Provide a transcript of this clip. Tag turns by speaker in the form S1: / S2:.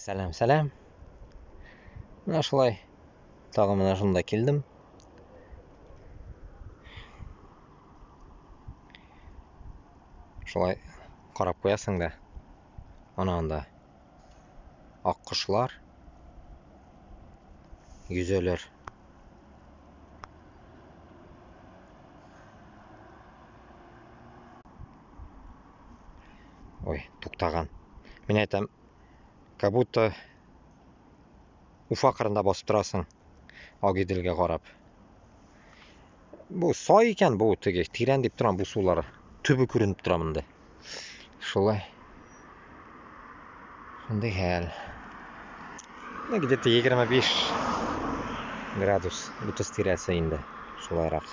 S1: Сәләм, сәләм. Менә шулай. Тағы менә шунда килдем. Шулай карап куясың да. Ана анда аккошлар йөзәләр. Ой, туктаган. Мин әйтәм, как будто Уфа кырында басып торасың, Агиделгә карап. Бу сай икән, бу теге тирән дип торам бу сулары. Төбе күренеп тора монда. Шулай. Шундый хәл. Ну, где-то 25 градус, 30 тирәсе инде. Шулайрак.